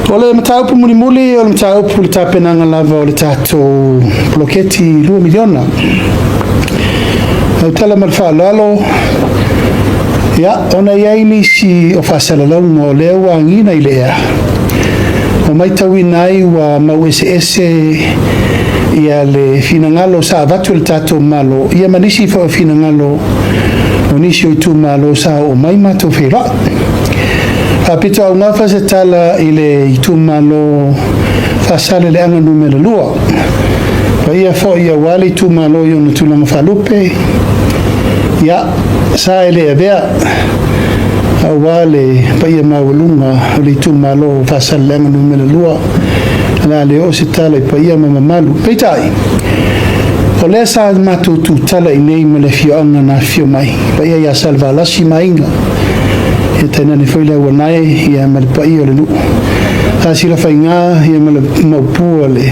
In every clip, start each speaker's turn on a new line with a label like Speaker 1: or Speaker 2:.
Speaker 1: O le mataupu mulimuli o le mataupu i le tapenaga lava o le tatou poloketi $2 miliona. Lau tala ma le faaaloalo, ia, ona e i ai nisi o faasalalauga o lea ua agiga i le ea, ua matauina ai ua mau eseese ia le finagalo sa avatu e le tatou Malo, ia ma nisi foi o finagalo o nisi o itumalo sa oo mai matou feiloai. Faapitoaugafa se tala i le itumalo Faasaleleaga Nu.2, paia foi aua le itumalo i ona tulaga faalupe, ia, sa e le avea aua le paia maualuga o le itumalo o Faasaleleaga Nu.2, o le a le oo se tala i paia ma mamalu. Peitai, o lea sa matou tutala i inei ma le afioaga na afifio mai, paia ia Salevalasi ma Aiga, ia tainane foi le Auanae ia ma le paia o le nuu. Tasilafaiga ia ma le maupua o le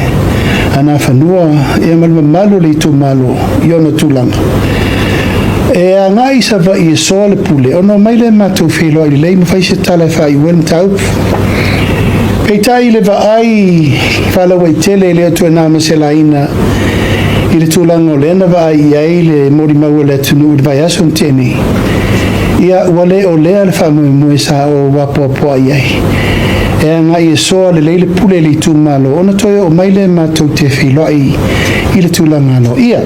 Speaker 1: Anafanua ia ma le mamalu o le itumalo i ona tulaga. E agai i Savaii e soa le pule, ona omai lea matou feiloai lelei ma fai se tala e faaiu ai le mataupu. Peitai i le vaai faalauaitele e le o toe na ma se laina i le tulaga o lea na vaai i ai le molimau a le atunuu i le vaiaso na tea nei, ia ua le o lea le faamoemoe sa ou apoapoai ai. E agai e soa lelei le pule i le itumalo, ona toe oo mai lea matou te feiloai i le tulaga aloaia.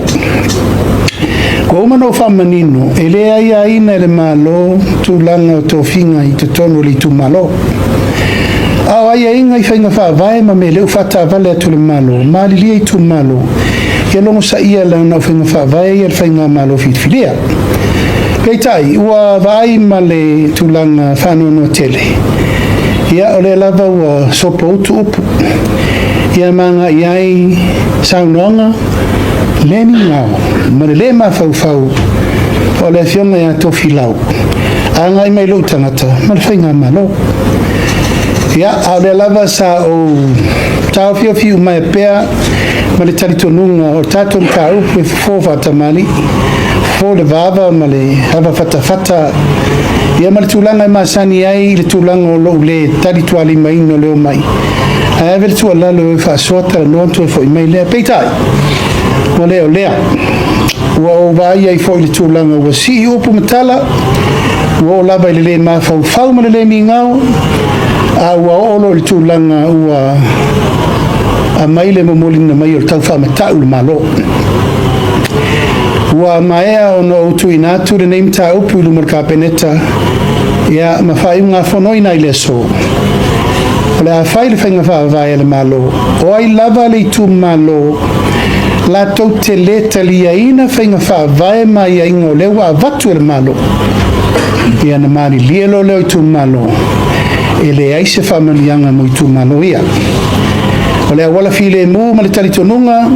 Speaker 1: Ua uma ona ou faamanino, e le aiaina e le Malo tulaga o tofiga i totonu o le itumalo. A o aiaiga i faiga faavae ma mea leu faataavale atu le Malo, malilie itumalo, ia logosaia lana o faiga faavae ia le faigamalo filifilia. Peitai, ua vaai ma le tulaga faanoanoa tele, ia o lea lava ua sopoutu upu, ia magai ai saunoaga, le migao ma le lē mafaufau o le afioga ia Tofilau, agai mai lou tagata ma le faigamalo. Ia, a o lea lava sa ou taofiofi umaea pea ma le talitonuga o le tatou mataupu e fofo faatamalii, fofo le vava ma le ava fatafata, ia ma le tulaga e masani ai i le tulaga o lou le talitualimaina o le omai, ae ave le tuualalo e faasoa talanoa ona toe foi mai lea. Peitai, ua le o lea. Ua ou vaai ai foi i le tulaga ua sii upu ma tala, ua oo lava i le le mafaufau ma le le migao, a ua oo loa i le tulaga ua aumai le momoliga mai o le tau faamatau le Malo. Ua maea ona ou tuuina atu lenei mataupu i luma o le Kapeneta, ia ma faaiugafonoina i le aso. O le a fai le faiga faavae a le Malo, o ai lava le itumalo latou te le taliaina faiga faavae ma aiaiga o lea ua avatu e le Malo, ia na malilie loa lea o itumalo, e leai se faamanuiaga mo itumalo ia. O le auala filemu ma le talitonuga,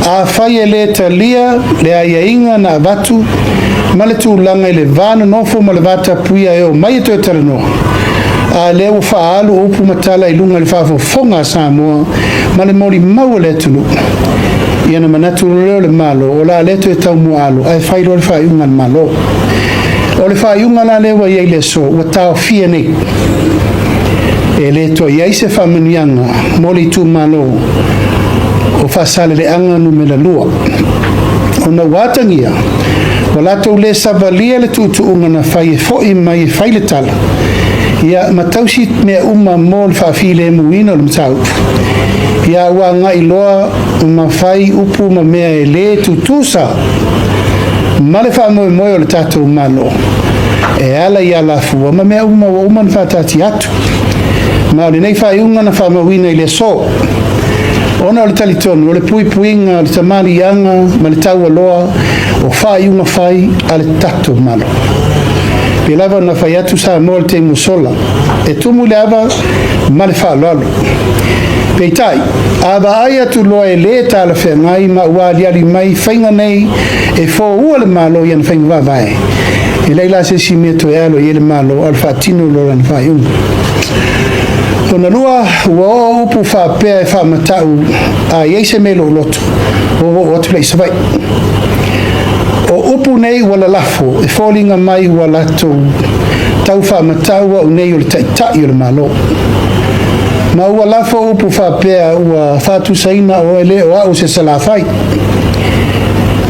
Speaker 1: afai e le talia le aiaiga na avatu ma le tulaga i le va nonofo ma le va tapuia e omai e toe talanoa, a lea ua faaalu upu ma tala i luga i le faafofoga a Samoa ma le molimau a le atunuu, ia na manatu lea o le Malo, o le a le toe taumuaalo, ae fai loa le faaiuga a le Malo. O le faaiuga la lea ua i ai le aso, ua taofia nei. E le toe i ai se faamanuiaga mo le itumalo o Faasaleleaga Nu.2, ona ua atagia, ua latou le savalia le tuutuuga na fai e foi mai e fai le tala, ia ma tausi mea uma mo le faafilemuina o le mataupu, ia ua agai loa ma fai upu ma mea e le tutusa ma le faamoemoe o le tatou Malo e ala i alafua ma mea uma ua uma ona faataatia atu. Ma o lenei faaiuga na faamauina i le aso, ona o le talitonu o le puipuiga o le tamaliiaga ma le taualoa o faaiuga fai a le tatou Malo. Pe lava ona fai atu Samoa i le taimi ua sola, e tumu i le ava ma le faaaloalo. Peitai, a vaai atu loa e le talafeagai ma ua aliali mai faiga nei e foua le Malo i ana faiga faavae, e leai la se isi mea toe alo i ai le Malo, a o le faatino loa o lana faaiuga. Lona lua, ua oo upu faapea e faamatau a i ai se mea i lou loto, ua oo atu lea i Savaii. O upu nei ua lalafo e foliga mai ua latou tau faamatau au nei o le Taitai o le Malo. Ma ua lafo upu faapea ua faatusaina oe le o au se Salafai.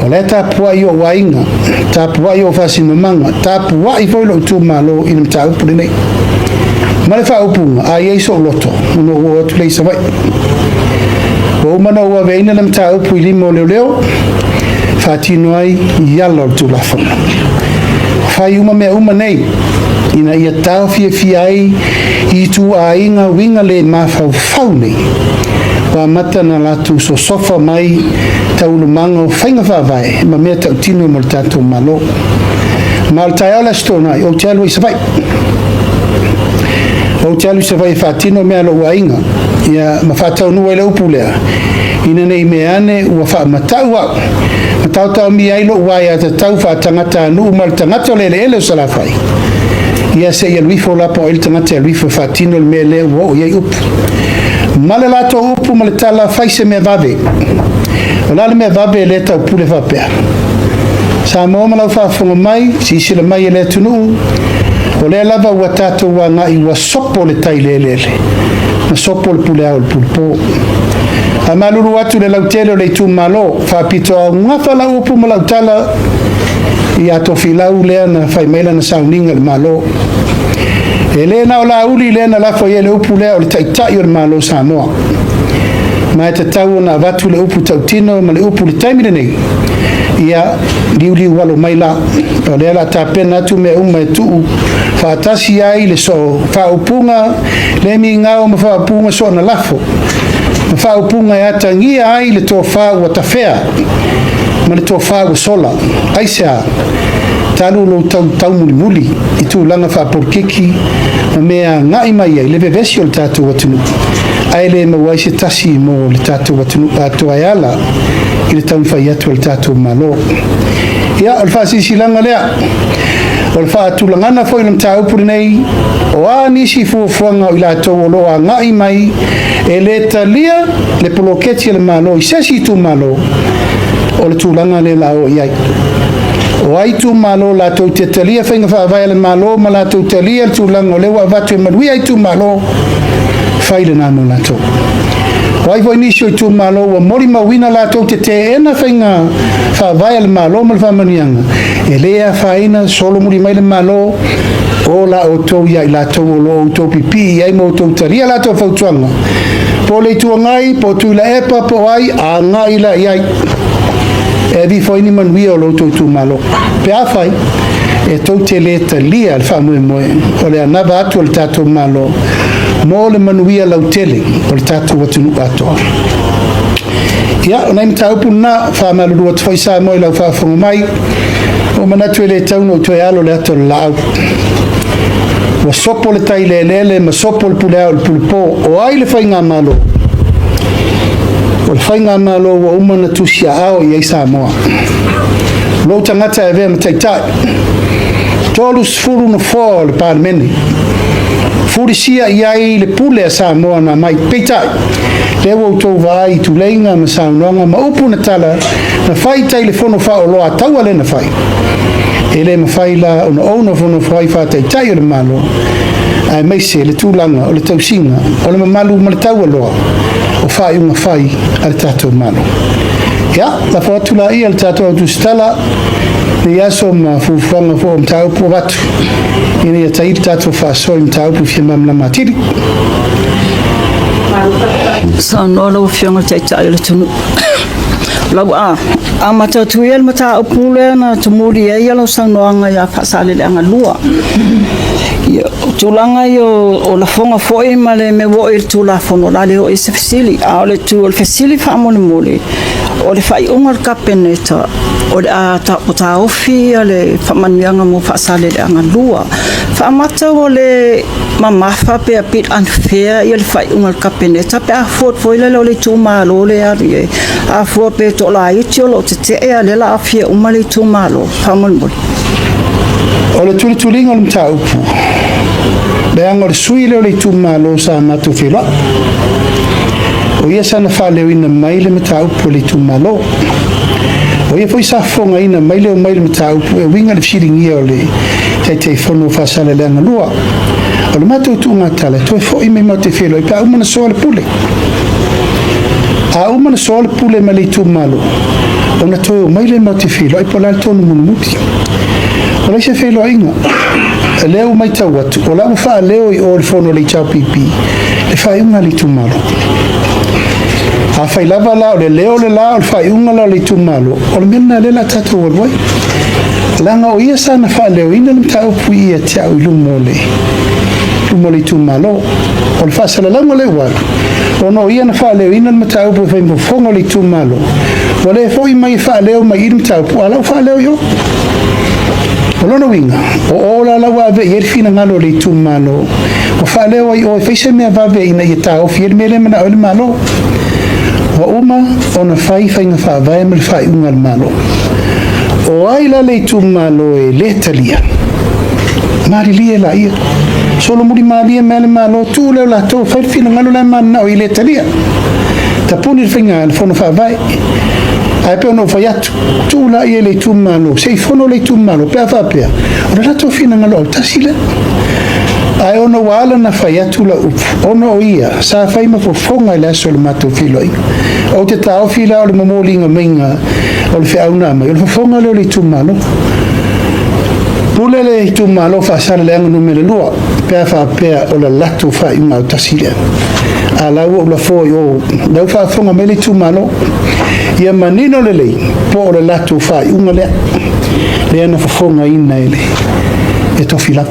Speaker 1: O lea e tapuai ou aiga, tapuai ou faasinomaga, tapuai foi lou itumalo i le mataupu lenei. Ma le faaupuga, a i ai sou loto, ona ou oo atu lea i Savaii. Ua uma ona ou aveina le mataupu i lima o leoleo, faatino ai i ala o le Tulafono. Fai uma mea uma nei, ina ia taofiofia ai ituaiga uiga le mafaufau nei, ua amata ona latou sosofa mai taualumaga o faiga faavae ma mea tautino mo le tatou Malo. Ma o le taeao le Aso Toonai, ou te alu ai i Savaii. Ou te alu i Savaii e faatino mea a lou aiga, ia, ma faataunuu ai le upu lea, ina ne i mea ane ua faamatau au, ma taotaomia ai lou aiatatau faatagatanuu ma le tagata o le eleele o Salafai, ia se i alu ifo la po o ai le tagata e alu ifo e faatino le mea lea ua oo i ai upu. Ma le latou upu ma le tala, fai se mea vave. O le a le mea vave lea taupule faapea? Samoa ma lau faafofoga mai, silasila mai e le atunuu, o lea lava ua tatou agai ua sopo le tai i le eleele, ma sopo le puleao i le pulepo. A malulu atu le lautele o le itumalo, faapito augafa lau upu ma lau tala ia Tofilau lea na fai mai lana sauniga i le Malo. E le na o Laauli lea na lafo i ai le upu lea o le taitai o le Malo o Samoa. Ma e tatau ona avatu le upu tautino ma le upu i le taimi lenei, ia liuliu alo mai la. O lea la tapena atu mea uma e tuu faatasi ai le soo faaupuga le migao ma faaupuga soona lafo, ma faaupuga e atagia ai le tofa ua tafea ma le tofa ua sola. Aisea? Talu lou taumulimuli i tulaga faapolikiki ma mea agai mai ai le vevesi o le tatou atunuu, ae le maua ai se tasi mo le tatou atunuu atoa e ala i le taumafai atu o le tatou Malo. Ia, o le faasilasilaga lea, o le faatulagaga foi o le mataupu lenei, o a nisi fuafuaga o i latou o lo o agai mai e le talia le poloketi a le Malo i se isi itumalo, o le tulaga lea o le a oo i ai. O ai itumalo latou te talia faiga faavae a le Malo ma latou talia le tulaga o lea ua avatu e manuia itumalo, fai lena mo latou. O ai foi nisi o itumalo ua molimauina latou te teena faiga faavae a le Malo ma le faamanuiaga, e le afaina, solomuli mai le Malo, o la outou ia i latou o lo o outou pipii i ai ma outou talia latou fautuaga, po o le Itu Agai, po o Tuilaepa, po o ai, agai la i ai. E aveifo ai ni manuia o lo outou itumalo. Pe afai e tou te le talia le faamoemoe o le anava atu o le tatou Malo mo le manuia lautele o le tatou atunuu atoa. Ia, o nai mataupu lena, faamalulu atu foi Samoa i lau faafofoga mai, ua manatu e le tatau ona ou toe alo le ata o le laau. Ua sopo le tai i le eleele ma sopo le puleao i le pulepo. O ai le faigamalo? O le faigamalo ua uma ona tusiaao i ai Samoa. Lou tagata e avea ma taitai, 30 nofoa o le Palemene, fulisia i ai le pule a Samoa na aumai. Peitai, lea ua outou vaai i tuleiga ma saunoaga ma upu na tala, na fai tai le fono faaoloa a taua lea na fai. E le mafai la ona ou nofonofo ai faataitai o le Malo, aemaise le tulaga o le tausiga o le mamalu ma le taualoa o faaiuga fai a le tatou Malo. Ia, lafo atu laia le tatou autusitala nei aso ma fuafuaga foi o mataupu avatu ina ia taili tatou faasoa i mataupu fia malamalama atili.
Speaker 2: Saunoa lau Afioga i le Taitai o le atunuu. Lau a amata atu ia le mataupu lea na tumuli ai lau saunoaga ia Faasaleleaga 2. Ia, o tulaga ia o lafoga foi ma le mea ua oo i le Tulafono, o le a le oo i ai se fesili. A o le tu o le fesili faamolemole, o le faaiuga a le Kapeneta, o le a taofi le faamanuiaga mo Faasaleleaga 2. Faamata ua le mamafa pe a bit unfair ia le faaiuga a le Kapeneta pe a fua atu foi lele o le itumalo lea e alu i ai. A fua pe toalaiti o lo o tetee a o lea o le a aafia uma le itumalo. Faamolemole.
Speaker 1: O le tulituliga o le mataupu, leaga o le sui lea o le itumalo sa matou feiloai. O ia sana faaleoina mai le mataupu o le itumalo. O ia foi sa fofogaina mai le omai i le mataupu e uiga i le fesiligia o le Taitaifono o Faasaleleaga 2. O le matou tuugatala, e toe foi mai matou te feiloai pe a uma ona soa le pule. A uma ona soa le pule ma le itumalo, ona toe omai lea matou te feiloai po o le a le tonu mulimuli. O le isi feiloaiga, lea ua matau atu, o la ua faaleo i o i le fono a le HRPP le faaiuga a le itumalo. Afai lava la o le leo le la o le faaiuga la o le itumalo, o le mea lena lea o le a tatou alu ai. Leaga o ia sa na faaleoina le mataupu ia te au i luma o le itumalo. O le faasalalauga lea ua alu, ona o ia na faaleoina le mataupu e fai ma fofoga o le itumalo, ua le foi mai e faaleo mai i le mataupu, a o la ua faaleo i o. O lona uiga, o o la la ua ave i ai le finagalo o le itumalo, ua faaleo ai o e fai se mea vave ina ia taofi ai le mea lea e manao ai le Malo. Ua uma ona fai faiga faavae ma le faaiuga a le Malo. O ai la le itumalo e le talia, malilie laia, solomuli malie mai le Malo, tuu lea o latou fai le finagalo la e mananao i le talia. Tapuni le faiga le fono faavae. Ae pei ona ou fai atu, tuu laia i le itumalo, se i fono le itumalo, pe a faapea, o le latou finagalo autasi lea. Ae ona ua ala ona fai atu lau upu, ona o ia sa fai ma fofoga i le aso o le matou feiloaiga. Ou te taofi la o le momoliga maiga o le feau na aumai, o le fofoga lea o le itumalo. Pule le itumalo Faasaleleaga Nu.2, pe a faapea o le latou faaiuga autasi lea. A la ua ou lafoa i o, la ua faafofoga mai le itumalo, ia manino lelei po o le latou faaiuga lea, lea na fofogaina e le Tofilau.